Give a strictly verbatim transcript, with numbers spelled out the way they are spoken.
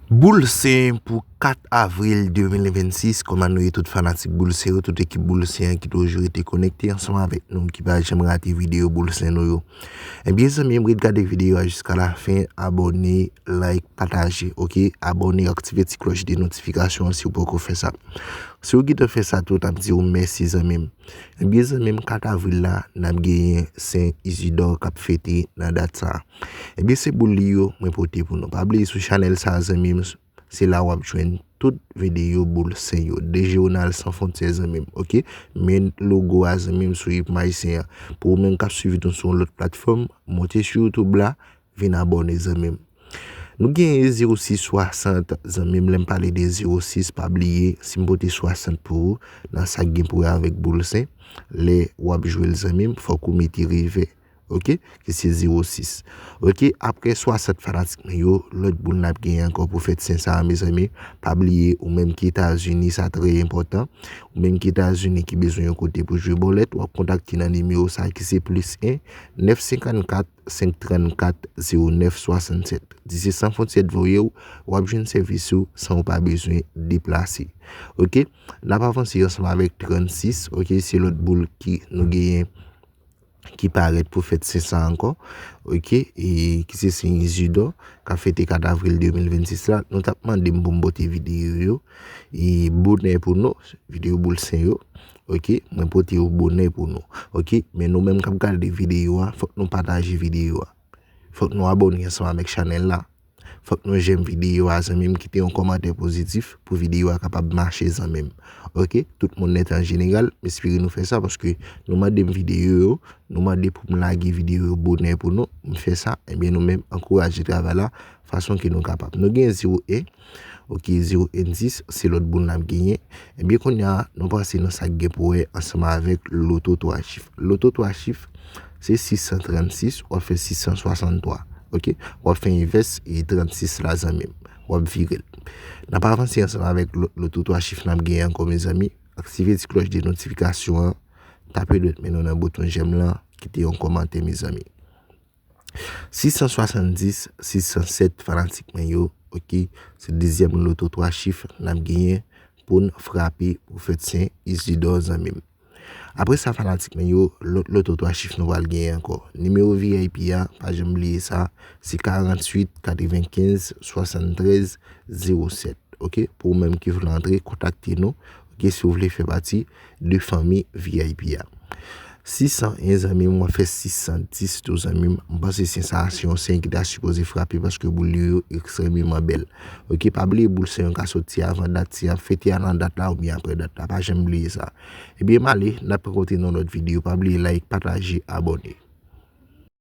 Boul Sen pou kat avril de mil vennsis, kòman nou ye tout fanatik Boul Sen yo, tout ekip Boul Sen an ki toujou rete konekte ansanm avèk nou, ki pa janm rate videyo Boul Sen nou yo. Ebyen zanmi m, ret gade videyo a jiska lafen, abòne, like, pataje, oke? Abòne, aktive ti klòch de notifikasyon an si w poko fè sa. Si w gentan fè sa tou, n ap di w mèsi zanmi m. Ebyen zanmi m, kat avril la, n ap genyen Sen Izidò k ap fete nan dat sa a. Ebyen se boul li yo mwen pote pou nou. Pa bliye sou chanèl sa a zanmi m, se la w ap jwenn tout videyo Boul Sen yo. De Jeonal San Fwontyè zanmi m, oke? Men logo a zanmi m sou Yip Mayisyen an. Pou ou menm k ap swiv nou sou yon lòt platfòm, monte sou YouTube la, vin abòne zanmi m. Nou genyen zewo sis swasant zanmi m, lè m pale de zewo sis, pa bliye, si m pote swasant pou ou, nan sa k gen pou wè avèk Boul Sen, lè w ap jwe l zanmi m, fòk ou mete revè, oke, ki se zewo sis. Oke, apre swasant fanatik mwen yo, lòt boul n ap genyen ankò pou fèt Sen sa a, mezanmi. Pa bliye, ou menm ki Etazini, sa trè enpòtan. Ou menm ki Etazini ki bezwen yon kote pou jwe bòlèt, w ap kontakte nan nimewo sa a ki se plis en, nèf senkannkat, senk trannkat, zewo nèf swasannsèt. Di se San Fwontyè t voye w, w ap jwenn sèvis yo san w pa bezwen deplase. Oke? N ap avanse ansanm avèk trannsis, oke, se lòt boul ki nou genyen ki parèt pou fèt Sen sa ankò, oke, e ki se Sen Izidò, k ap fete kat avril de mil vennsis la. Nou t ap mande m pou m pote videyo yo, e bonè pou nou, videyo Boul Sen yo, oke, mwen pote yo bonè pou nou, oke, men nou menm k ap gade videyo a, fòk nou pataje videyo a, fòk nou abòne ansanm avèk chanèl la. Fòk nou jèm videyo a zanmi m, kite yon kòmantè pozitif pou videyo a kapab mache zanmi m. Oke, tout moun nèt an jeneral, m espere nou fè sa paske nou mande m videyo yo, nou mande pou m lage videyo yo bonè pou nou, m fè sa, ebyen nou menm ankouraje travay la fason ke nou kapab. Nou gen zewo en, oke, zewo en dis, se lòt boul n ap genyen. Ebyen kounye a, nou pase nan sa k gen pou wè ansanm avèk loto twa chif. Loto twa chif, se sis san trannsis, w ap fè sis san swasanntwa. Oke? W ap fè envès e trannsis la zanmi m. W ap vire l. N ap avanse ansanm avèk lo- loto twa chif n ap genyen ankò mezanmi. Aktive ti klòch de notifikasyon an. Tape dwèt men nou nan bouton jèm lan. Kite yon kòmantè mezanmi. Sis san swasanndis, sis san sèt fanatik mwen yo. Oke? Se dezyèm loto twa chif n ap genyen pou n frape pou fèt Sen Izidò zanmi m. Apre sa fanatik mwen yo, lòt loto twa chif nou pral genyen ankò. Nimewo V I P a, pa janm bliye sa, se karanntuit, katrevenkenz, swasanntrèz, zewo sèt. Oke? Pou ou menm ki vle antre, kontakte nou. Oke? Si w vle fè pati de fanmi V I P a. Sis san en zanmi m, w ap fè sis san dis tou zanmi m. M panse Sen sa a se yon Sen ki ta sipoze frape paske boul li yo ekstrèmeman bèl. Oke? Pa bliye boul Sen yo ka soti avan dat, si y ap fete a nan dat la oubyen apre dat la. Pa janm bliye sa. Ebyen m ale, n ap rankontre nan lòt videyo. Pa bliye like, pataje, abòne.